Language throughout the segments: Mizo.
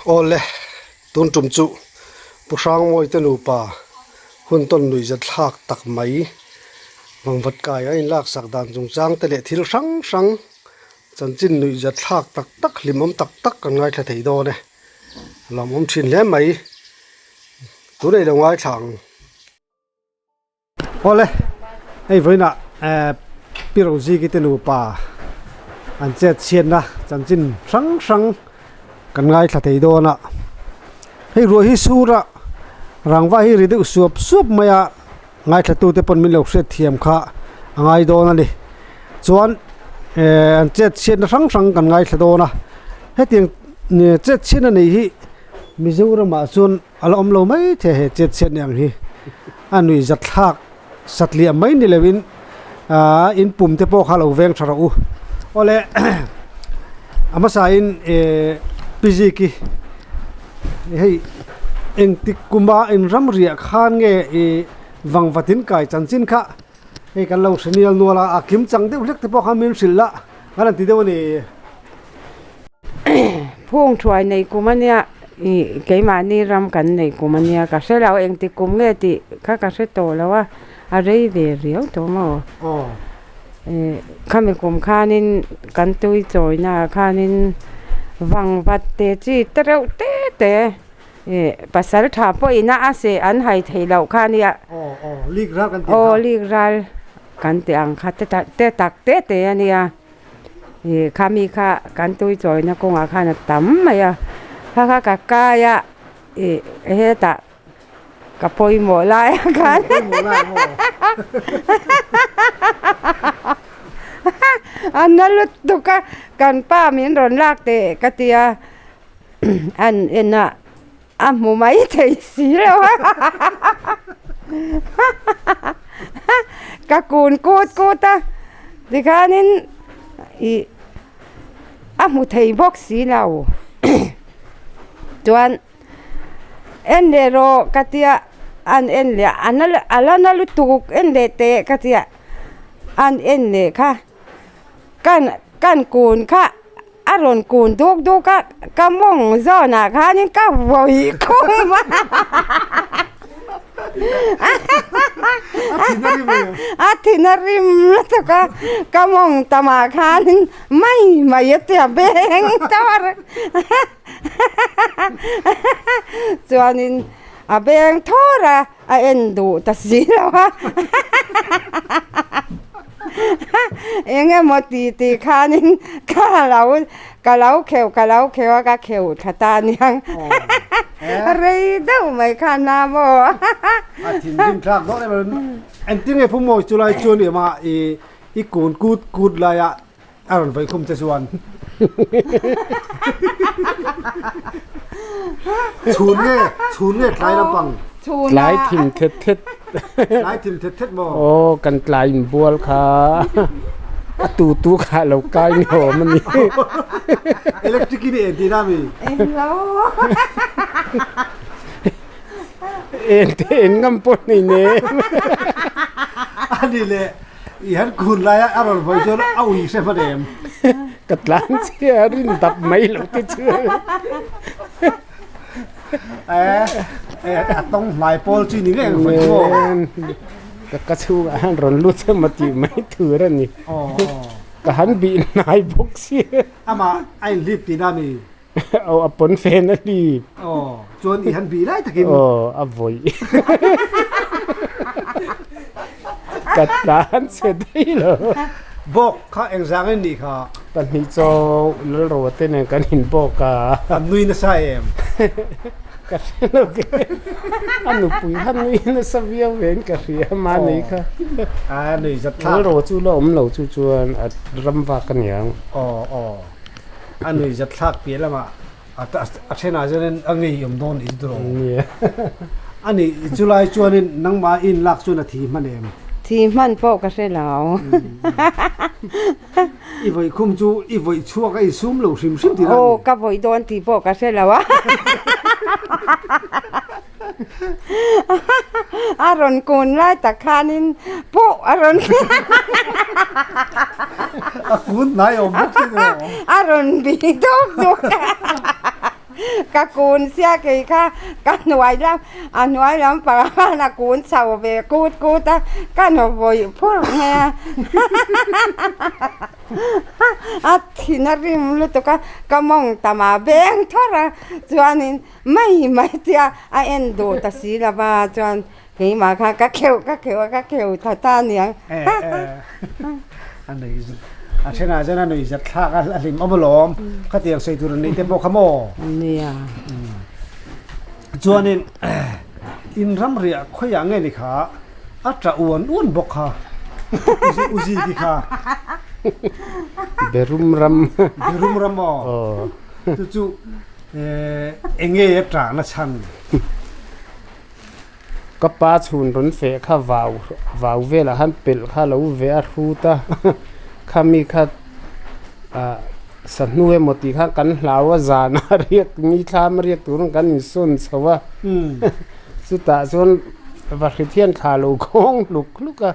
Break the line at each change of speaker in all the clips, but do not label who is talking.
Awle tun tum chu Pu Hrangmawi te nupa hun tawn nuih zat thlak tak mai vangvat kai a inlaksak dan chungchang te leh thil hrang hrang chanchin nuih zat thlak tak tak hlimawm tak tak kan ngaithla thei dawn e lawmawm thin hle mai tunah ilo ngaithla ang. Awle hei vawiinah eh Pi Roziki te nupa an chet chhiatna chanchin hrang hrang kan ngaithla thei dawn a hei ruah hi sur a rangva hi ri deuh suap suap mai a ngaithla tute pawn min lo hriat thiam kha a ngai dawn a ni chuan eh an chet chhiatna hrang hrang kan ngaithla dawn a hetiang chet chhiatna nei hi Mizoramah chuan. A la awm lo mai thei he chet chhiat ni ang hi. A nuih zat thlak satliah mai ni loin aaa in pum te pawh kha lo veng tha rawh u. Awle a hmasain ehh Pi Ziki hei engtik kuma in ram riah khan nge ih vangvatin kai chanchin kha hei kan lo hre nial nual a, a kim chang deuh hlek te pawh kha min hrilh a, kan han ti deuh a ni.
Phung thuai nei kum a nia ih keimahni ram kan nei kum a nia ka hre lo engti kum nge tih kha ka hre tawh lo a a rei ve riau tawh maw ih khami kum khanin kan tui chawina ah khanin vangvat te chi te reuh te te ih pasal tha pawhin a a seh an hai theih loh kha a nia aw lik ral kan tih ang kha te tak te te a nia. Ih khami kha kan tui chawina kawngah khan a tam mai a kha kha ka kai a ih hetah ka pawimawh lai a khan a na lutuk a kan pa min rawn lak teh ka tia an en a. A hmu mai thei si lo a ka kun kut kut a tikhanin ih a hmu thei bawk si lo chuan en leh rawh ka tia an en leh a a la na lutuk en leh teh ka tia an en leh kha kan kan kun kha. A rawn kun duk duk a, ka mawng zawnah khanin ka vawi khum a. A thin a rim lutuk a, ka mawng tamah khanin mai mai a tia beng tawr. Chuanin a beng thawr a, a en duh ta si lo a. Eng emaw ti ti khanin ka lo ka lo kheuh ka lo kheuh a ka kheuh thla ta aniang rei deuh mai kha na maw.
A thinrim thlak dawn em em engtin nge Pu Mawi chulai chuan ema i i kun kut kut laia a rawn vawi khum che chuan chhun nge chhun nge tlai lampang
tlai thim thet thet
tlai thim thet thet maw
aw kan tlai in bual kha a tu tu kha lo kai ni awm a ni
electric in en tih na mi
en te en ngam pawh nei nem
ani leh I han kun lai a a rawn vawi chuan a ui hre hman em?
Ka tlan che a rin dap mai lo te chu.
Eh, a tawng hlai pawl chi ni ngei ang vawi chu aw.
Ka ka chhungah hian rawn lut emaw tih mai tur a ni. Ka han bih hnai bawk si.
Amah a inhlip tihna a ni.
Aw a pawn fen a hlip.
Aw chuan i han bih lai takin.
Aw a vawi. Ka tlan chhe daih lo.
Bawk kha engzang in nih kha?
Pahnih chaw Lalroa te nen kan in bawk a.
An nui nasa em?
Ka hre lo ke. A nupui kha nui nasa viau ve in ka hria mahni kha.
A nui zat thlak.
Lalroa chu la awm lo chu chuan a ram vak aniang.
Aw aw. A nuih zat thlak piah lamah a thenah chuanin a ngei awm dawn i chu tawh. A nih chulai chuanin nangmah i inlak chuan a thi hman em?
Thi hman pawh ka hre lo.
I vawi khum chu i vawi chhuak a insum lo hrim hrim tih a ni.
Aw ka vawi dawn tih pawh ka hre lo a. A rawn kun lai tak khanin pawh a rawn
A kun hnai awm bawk si ni maw?
A rawn bih duk duk a. Ka kun sia kei kha ka hnuai lam a hnuai lam pangah khan a kun chho ve kut kut a, ka naw vawih phur mai a. A thin a rim lutuk a, ka mawng tam ah beng thawr a, chuanin mai mai tia a en duh ta si lo va chuan keimah khan ka kheuh ka kheuh a ka kheuh tha ta aniang.
A nui a thenah chuan a nui zat thlak a a hlim awm alawm khatiang sawi tur an neih te pawh kha maw?
Nia.
Chuanin in ramriah khawiah nge ni kha a tah uan uan bawk kha Uzi ki kha.
Berum ram.
Berum ram aw. Chu chu eng nge a tahna chhan?
Ka pa chhun rawn feh kha vau vau velah khan pelh kha lo ve a hrut a khami kha ah sahnu emaw tih khan kan hlau a zan a riak mi thlam a riak turin kan insawn chho a chutah chuan vahrit hian thla lo khawng hluk hluk a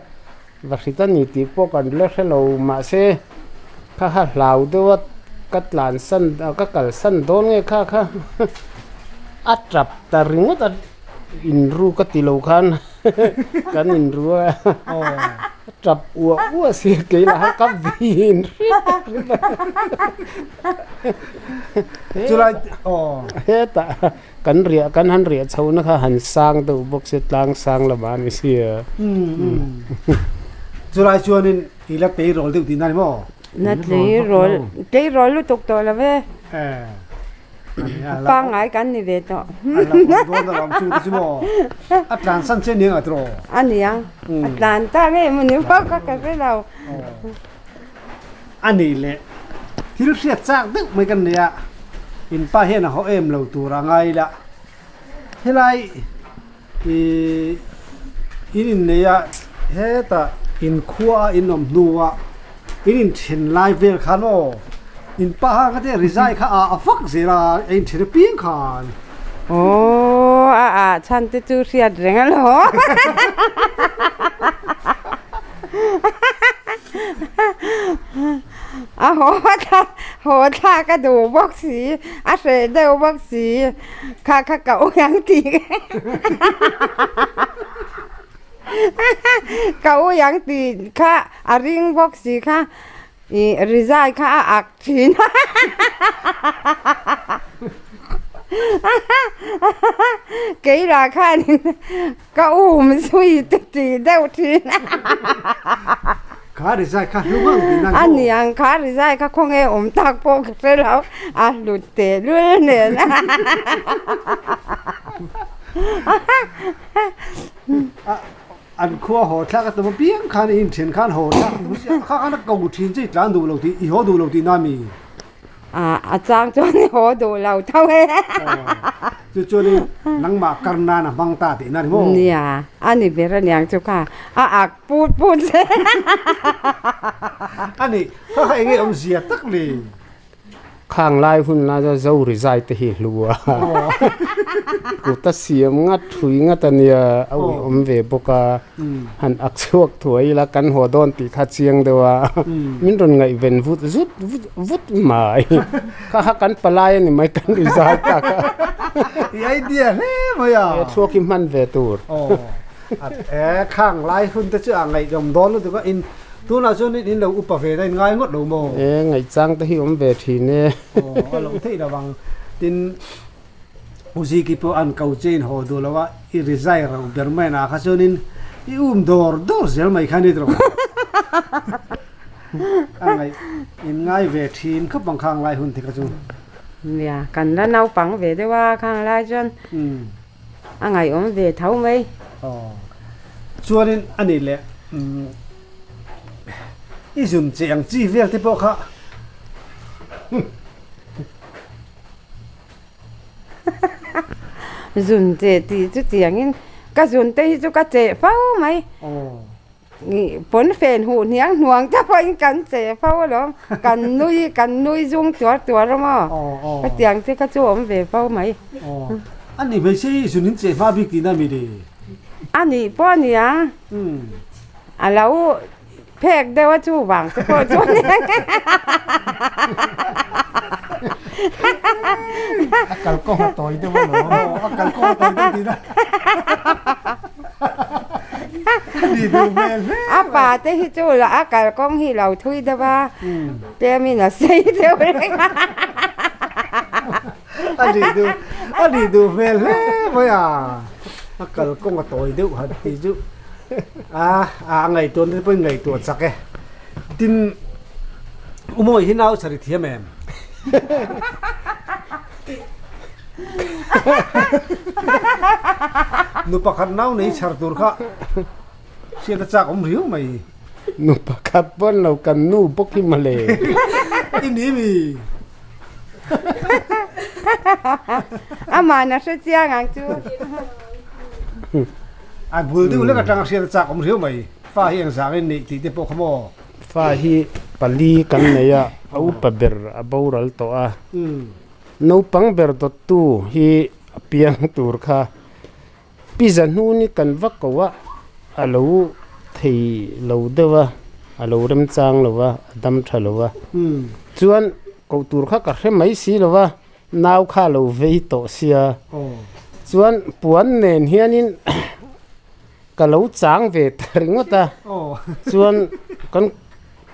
vahrit a ni tih pawh kan la hre lo mahse kha kha hlau deuh a ka tlansan ka kalsan dawn nge kha kha a tap ta ringawt a. Inru ka ti lo khan kan inru a, tap uah uah si kei lah kha ka vin hrim hrim a.
Chulai aw.
Hetah kan riah kan han riah chho na kha han sang deuh bawk sia tlang sang lamah a ni sia.
Chulai chuanin i la tleirawl deuh tihna a ni maw?
Na tleirawl tleirawl lutuk tawh lo ve. Pangngai kan ni ve tawh.
A tlan san che aniang a tiraw?
Aniang. A tlan ta ngei emaw ni pawh kha ka hre lo.
A nih leh thil hriat chak deuh mai kan nei a, in pa hian a haw em lo tur a ngai ila. Helai ih in innei a hetah in khua a in awm hnua in inthen lai vel khan aw in pa kha te rizai kha a a vak zel a a inthen apiang khan.
Aw a ah chhan te chu hriat reng alawm. A haw thlak haw thlak a duh bawk si a hreh deuh bawk si. Kha kha ka u yang ti ka u yang ti kha a ring bawk si kha i rizai kha a ak thin a keira khanin ka um zui te ti deuh thin a.
Kha rizai kha hlu ngang tih nan
A niang kha rizai kha khawnge awm tak pawh ka hre lo a hlut teh lul nen.
An khua haw thlak a tum apiang khan i inthen khan haw thlak kha khan a ko thin che i tlan duh lo tih i haw duh lo tih na mi?
A chang chuan i haw duh lo tho e.
Chu chuanin nangmah kar nan a hmang ta tihna ni maw?
Nia, a ni ber aniang chu kha a ak put put zel.
A ni, kha kha enge awmzia tak le?
Khang lai hun lai chuan zo rizai te hi hlu a, kut a siam ngat thui ngat a nia, a ui awm ve bawk a, han ak chhuak thuai ila kan haw dawn tih kha chiang deuh a, min rawn ngaihven vut zut vut vut mai, kha kha kan palai a ni mai kan rizai tak a.
I idea hle mai a.
He thluak hi hman ve tur.
Aw, e khang lai hun te chu a ngaihdawm dawn lutuk a, in Tunah chuan in lo upa ve daih ngai ngawt lo maw?
E, ngaihchang te hi awm ve thin e.
Aw, a lo theih lo ang. Tin, Uziki pawh an ko che in haw duh lo a, i rizai rauh ber mai na kha chuanin i um dawr dawr zel mai kha ni tawh. A ngaih in ngai ve thin khawp ang khang lai hun te kha chu.
Nia, kan la naupang ve deuh a khang lai chuan a ngaihawm ve tho mai.
Aw, chuanin a nih leh I zun che ang chi vel te pawh kha.
Zun che tih chu tiangin ka zun te hi chu ka cheh fo mai. Pawn fen huh hniang hnuang te pawhin kan cheh fo alawm. Kan nui kan nui zung tuar tuar a maw. Hetiang te kha chu awm ve fo mai.
A nih hmeichhia hi zun in cheh hma bik tihna mi le?
A nih pawh a nia. A lo phek deuh a chu vang te pawh chu a ni.
A kalkawng a tawi deuh alawm.
Aw, a kalkawng a tawi deuh tihna. A nih duh hmel hle.
A pa te hi chu a kalkawng hi lo thui deuh a, tlemin a sei deuh reng a.
A nih duh, a nih duh hmel hle mai a. A kalkawng a tawi deuh han tih chu a, a ngaihtuahna te pawhin ngaihtuah chak e. Tin, U Mawi hi nau chhari thiam em? Nu pakhat nau nei chhar tur kha hriat a chak awm riau mai.
Nu pakhat pawn lo kan nu bawk hi mawle.
I ni mi?
Amah na hre chiang ang chu.
A bul deuh lek atanga hriat a chak awm riau mai. Fa hi eng zangin neih tih te pawh kha maw?
Fa hi pali kan nei a, a upa ber a boral tawh a. Naupang ber dawttu hi a piang tur kha Pizza hnuni kan va ko a, a lo thei lo deuh a, a lo remchang lo a, a dam tha lo a. Chuan koh tur kha ka hre mai si lo va, nau kha a lo vei tawh sia. Chuan puan nen hianin ka lo chang ve ta ringawt a, chuan kan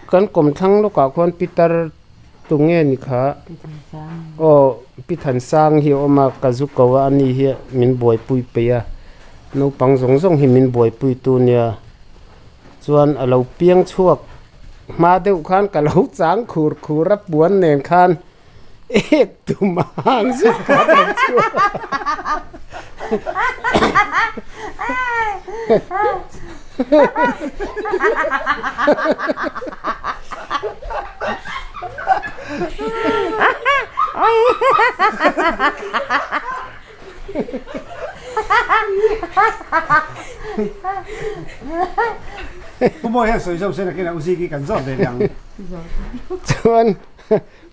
kan kawmthlang lawkah khuan Peter tunge ni kha aw Pi Thansang hi a awm a ka zu ko a ani hi min buaipui peih a naupang zawng zawng hi min buaipui tu nia chuan a lo piang chhuak hma deuh khan ka lo chang khur khur a puan nen khan. Ek tum a hang zet kha a lo chhuak a.
Pu Mawi hian sawi zawk se nakinah u Ziki kan zawt ve leh ang.
Chuan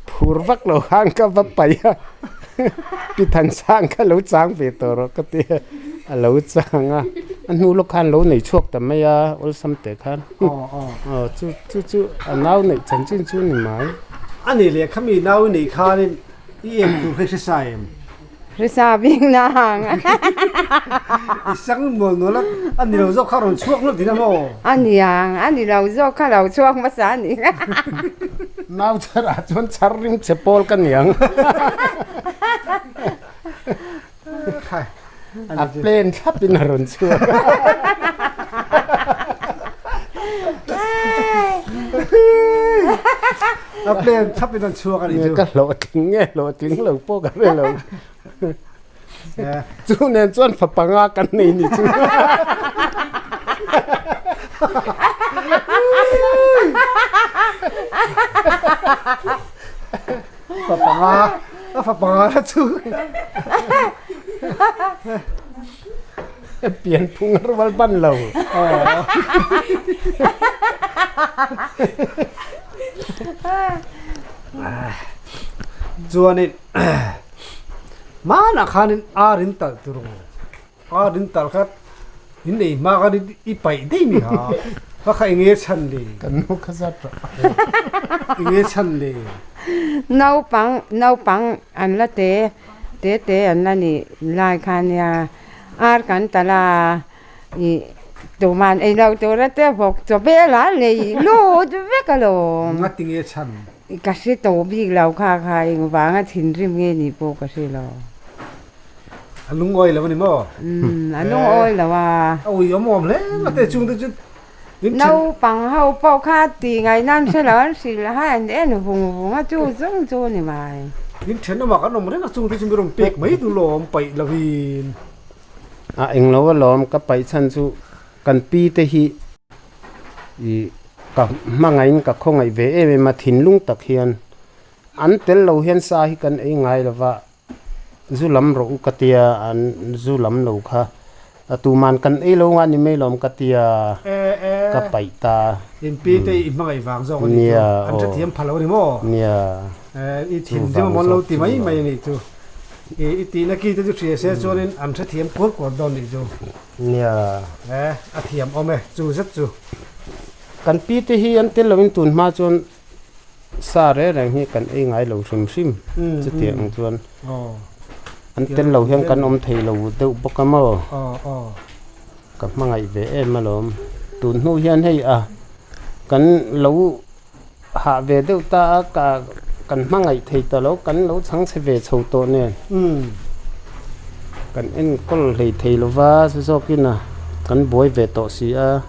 Phur vak lo khan ka va paih a, Pi Thansang kha lo chang ve tawh rawh ka ti a, a lo chang a, a hnu lawk khan lo nei chhuak ta mai a, awlsam teh khan aw chu chu chu a nau neih chanchin chu ni mai.
A nih leh khami nau i neih khanin i em tur kha i hre sa em?
Risa bik na hang.
I sang nual nual a, a ni lo zawk kha rawn chhuak nawlh tih na maw?
A ni ang, a ni lo zawk kha lo chhuak hmasa a ni.
Nau chharah chuan chhar ring che pawl ka ni ang. A plan thlap in a rawn chhuak a.
A plan thlap in an chhuak a nih chu.
Ka hlawhtling nge hlawhtling lo pawh ka hre lo. Chu nen chuan fa panga kan nei ni chu.
Fa panga a fa panga na chu.
Pianphung a rual ban lo.
Chuanin hmanah khanin ar in talh tur ang ar in talh kha in ei hma khan i paih daih mi ha kha kha eng nge chhan le
kan nu kha zat rawh
eng nge chhan le
naupang naupang an la te te te an la nih lai kha nia ar kan talh a Ih tuman ei lo tur a te vawk chaw vel a lei lut vek alawm.
Nga tinge chhan?
Ka hre tawh bik lo kha kha engvanga thinrim nge nih pawh ka hre lo.
A lungawi lo a ni maw?
Umm a lungawi lo a.
A ui awm awm hle mai te chung te chu in then.
Naupang ho pawh kha tih ngaihna an hre lo an hrilh a an en vung vung a chu zawng chu a ni mai.
In thenawmah kan awm reng a chung te chu mi rawn pek mai duh lawm paih lovin.
A englo alawm ka paih chhan chu kan pi te hi ih ka hmangaih ka khawngaih ve em em a thinlung tak hian an tel lo hian sa hi kan ei ngai lo va zu lam rawh u ka tia an zu lam lo kha a tuman kan ei lo nga ni mai lawm ka tia ka paih ta.
In pi te i hmangaih vang zawk a ni chu an hrethiam pha lo a ni maw?
Nia.
I thinrim a mawn lo ti mai mai a nih chu. I tihna ki te chu hria se chuanin an hrethiam kuar kuar dawn nih chu.
Nia.
E, a thiam awm e, chu zet chu.
Kan pi te hi an tel loin tun hma chuan Sa reng reng hi kan ei ngai lo hrim hrim chutiang ang chuan an tel lo hian kan awm thei lo deuh bawk a maw? Ka hmangaih ve em alawm. Tun hnu hian hei a kan lo hah ve deuh ta a ka kan hmangaih thei ta lo kan lo chhang chhe ve chho tawh nen kan enkawl hlei thei lova chu zawkin a kan buai ve tawh si a.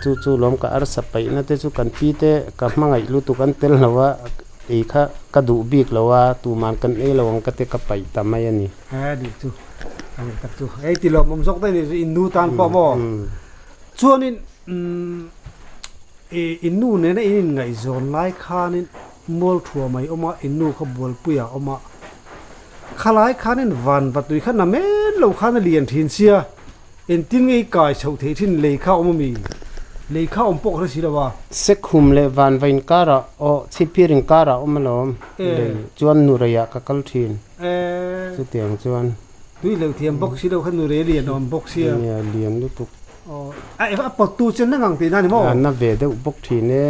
Chu chu lawm ka arsa paihna te chu kan pi te ka hmangaih lutuk an tel lo a ei kha ka duh bik lo a tuman kan ei lo ang ka te ka paih ta mai a ni.
He nih chu a nih tak chu ei ti lawmawm zawk daih a ni chu in nu tan pawh maw chuanin umm i nu nena in inngaihzawn lai khanin mualthuah mai awm a in nu kha bualpuiah a awm a khalai khanin van va tui kha na men lo khan a lian thin sia. Engtin nge i kai chhoh theih thin lei kha awm ami? Lei kha awm pawh ka hre si lo a.
Sekhum leh Vanva inkarah aw Chhipphir inkarah awm alawm lei chuan Nureiah ka kal thin chutiang chuan.
Tui leuh thiam bawk si lo kha Nurei lian awm bawk sia.
Nia lian lutuk.
Aw a pawttu chu na ngang tihna a ni maw?
Na ve deuh bawk thin e.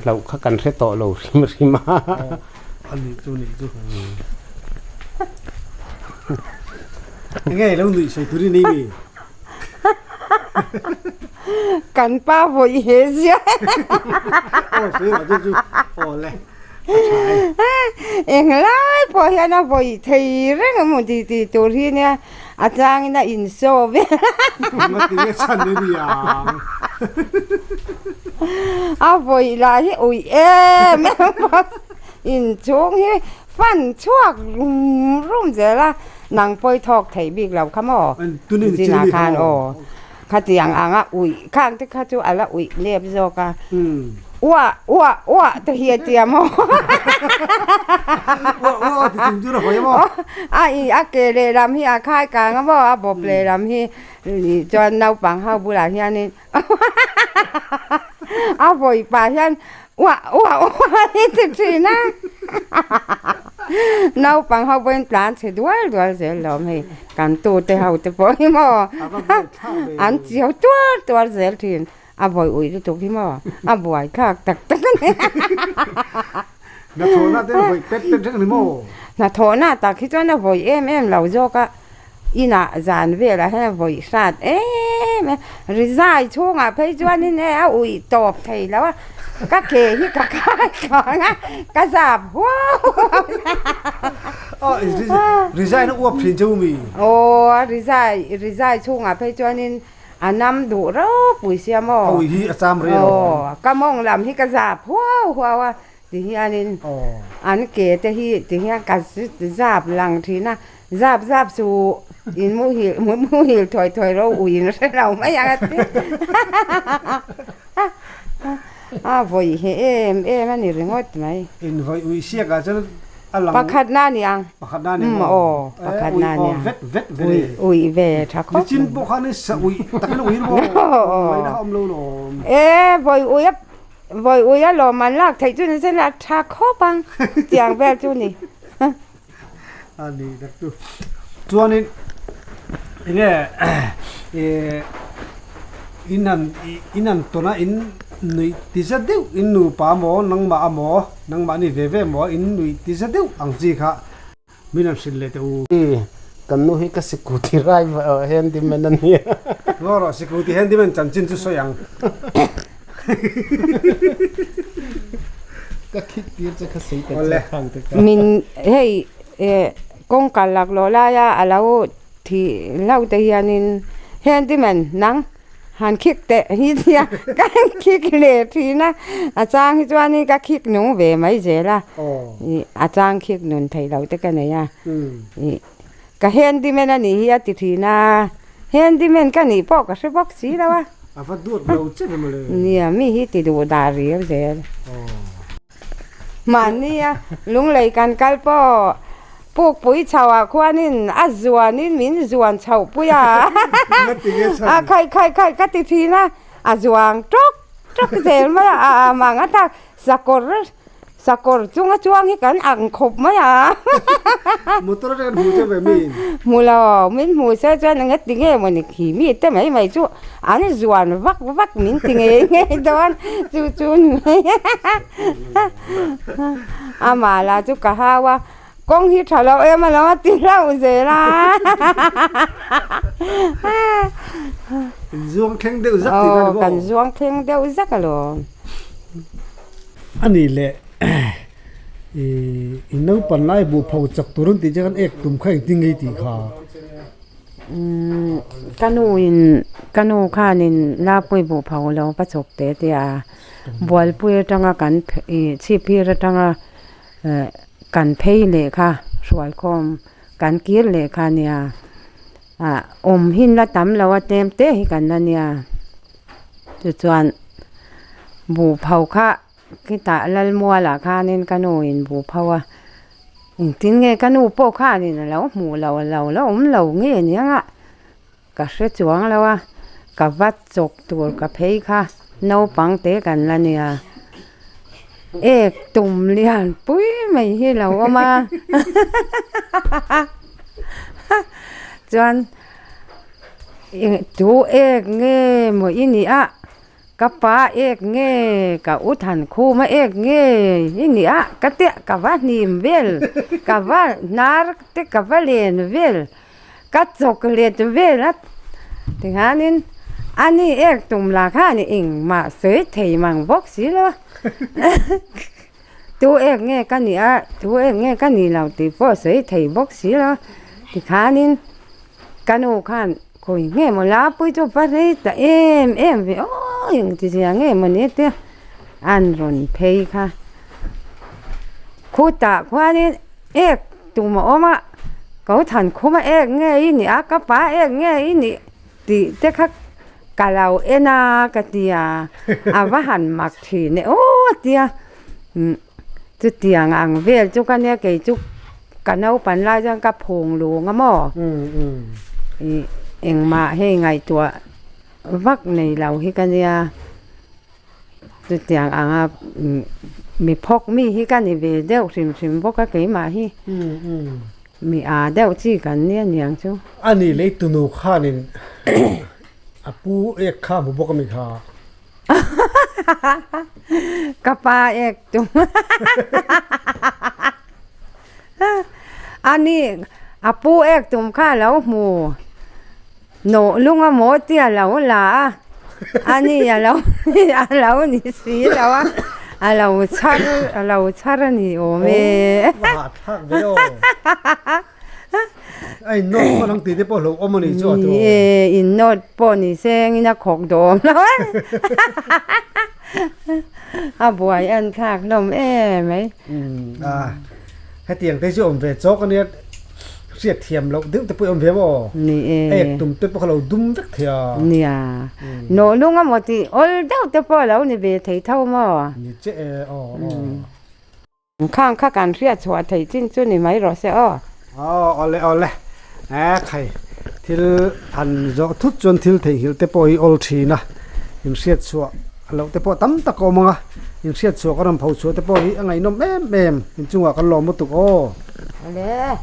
Hlauh kha kan hre tawh lo hrim hrim a.
A nih chu nih chu. Enge lo nuih sawi tur i nei mi?
Kan pa vawi he zia.
Aw sawi rawh chu chu. Aw le. A tha e.
Englai pawh hian a vawi thei reng emaw ti ti tur hi nia. A tlangin a insaw vel a.
Engati nge chhan i ni ang?
A vawi lah hi ui em em a, inchhung hi fan chhuak rum rum zel a, nang pawi thawk theih bik lo kha maw? Chinah khan aw khatiang anga uih khang te kha chu a la uih nep zawk a. Uah uah uah te hi a tia maw?
Uah uah ti chung chu na hawi a maw?
A i a ke lehlam hi a khai kang a maw? A bawp lehlam hi chuan naupang ho bulah hianin a vawi pah hian uah uah uah hi ti thin a. Naupang ho pawhin tlan chhe dual dual zel lawm hei kan tute ho te pawh hi maw? An chiau tuar tuar zel thin. A buai ui lutuk hi maw? A buai thlak tak tak a ni.
Hnathawhna te vawi pet pet reng a ni maw?
Hnathawhna tak hi chuan a vawi em em lo zawk a, inah zan velah hian a vawi hrat em em. Rizai chhungah phei chuanin e a ui tawp thei lo a, ka ke hi ka khai kang a, ka zap huau huau.
Aw, rizai na uap thin che u mi?
Aw, rizai, rizai chhungah phei chuanin A nam duh ropui sia maw?
A ui hi a cham rei lo.
Aw, ka mawng lam hi ka zap huau huau a, ti hianin an ke te hi ti hian ka zap lang thin a, zap zap chu in muhil muhil thuai thuai ro ui in hre lo mai ang a ti. A vawi he em em a ni ringawt mai.
In vawi ui siak ah chuan a lang.
Pakhat na ni ang.
Pakhat na ni maw?
Aw, pakhat na ni ang.
Ui aw vet vet ve le.
Ui ve tha khawp.
Nichin pawh khan i sa ui takin ui maw? Ui na awm lo lawm.
E vawi ui a vawi ui a lawm an lak theih chu ni se la tha khawp ang tiang vel chu ni.
A ni tak chu. Chuanin enge in han in han tawn a in nuih ti za deuh in nupa maw nangmah a maw nangmahni ve ve maw in nuih ti za deuh ang chi kha min han hrilh leh teh u.
Kan nu hi ka sikuti rai handyman a nia.
Ngaw rawh sikuti handyman chanchin chu sawi ang.
Ka khik tir che kha sei ta che khang te
kha. Min hei kawngka laklawh laia a lo thih hlauh te hianin handyman nang han khik teh hi tia ka khik leh thin a, a chang hi chuanin ka khik nung ve mai zel a, a chang khik nun theih loh te ka nei a, ka handyman a nih hi a ti thin a. Handyman ka nih pawh ka hre bawk si lo a.
A va duat lo che ve mawle.
Nia, mi hi ti duh dah riau zel. Mahni a lunglei kan kal pawh pukpui chho ah khuanin a zuanin min zuan chhoh pui a. A khai khai khai ka ti thin a, a zuang tawk tawk zel mai a, a mang a tak sakawr. Sakawr chunga chuang hi kan ang khawp mai a.
Motor atang kan hmu che ve mi?
Hmu lo, min hmu se chuan eng ti nge mawni khi mi te mai mai chu an zuan vak vak min ti ngei ngei dawn chu chu ni mai. Amah lah chu ka hau a, kawng hi tha lo em alawm a ti hlauh zel a.
In zuang thleng deuh zak tih na ni maw?
Aw, kan zuang thleng deuh zak alawm.
A nih leh i naupan lai buh pho chak tur an tih che khan ek tum kha engtin nge i tih kha?
Umm ka nu in ka nu khanin Lapui buh pho lo va chawk teh teh a, Bualpui atanga kan ih chhipphir atanga kan phei leh kha hruaikhawm kan kir leh kha a nia, ah awm hin la tam lo a tlem te hi kan la nia. Tichuan buhpho kha khitah Lalmualah khanin ka nu in buhpho a, engtin nge ka nu pawh khanin a lo hmuh loh a lo la awm lo nge aniang a, ka hre chuang lo a, ka va chawk tur ka phei kha naupang te kan la nia, ek tum lian pui mai hi lo awm a chuan. Tu ek nge maw i nih a, ka pa ek nge, ka u than khum a ek nge i nih a, ka tia ka va hnim vel, ka va hnar te ka va len vel, ka chawk let vel a tikhanin ani ek tum lah khan engmah sawi thei mang bawk si lo a tu ek nge ka nih a, tu ek nge ka nih lo tih pawh sawi thei bawk si lo tikhanin. Ka nu khan khawi nge maw Lapui chu va rei ta em em ve aw engti zia nge maw ni te an rawn phei kha. Khutah khuanin ek tum a awm a, ko than khum a ek nge i nih a, ka pa ek nge i nih tih te kha ka lo en a ka ti a, a va han mak thin e aw a ti a. Chutiang ang vel chu ka nia kei chu ka naupan lai chuan ka phung lung a maw? Ih engmah hei ngaihtuah vak nei lo hi ka nia chutiang anga mi phawk mi hi ka ni ve deuh hrim hrim bawk a keimah hi mi â deuh chi kan nia niang chu.
A ni lei tunu khanin a pu ek kha hmu bawk a mi kha.
Ka pa ek tum a ni a pu ek tum kha a lo hmu nawh lung a maw tia a lo la a a ni a lo a lo ni si lo a a lo chhar a lo chhar a ni awm e.
A in nawt pawh ang tih te pawh hlauh awm a nih chu a
Ni e, in nawt pawh ni se engin a khawk dawm lo e. A buai en thlak hlawm em mai.
A, hetiang te chu awm ve chawk a nia, hriat thiam loh deuh te pawh i awm ve maw?
Ni e.
A ek tum te pawh kha lo dum vek thei a.
Nia, nawh lung a maw tih awl deuh te pawh a lo ni ve thei tho maw?
Ni che e, aw aw.
Khang kha kan hriat chhuah theih chin chu ni mai rawh se aw.
Aw awle awle e khai thil han zawh thut chuan thil theihnghilh te pawh hi awl thin a in hriat chhuah loh te pawh tam tak a awm ang a in hriat chhuah ka rawn pho chhuah te pawh hi a ngaihnawm em em inchungah kan lawm lutuk aw.
Awle.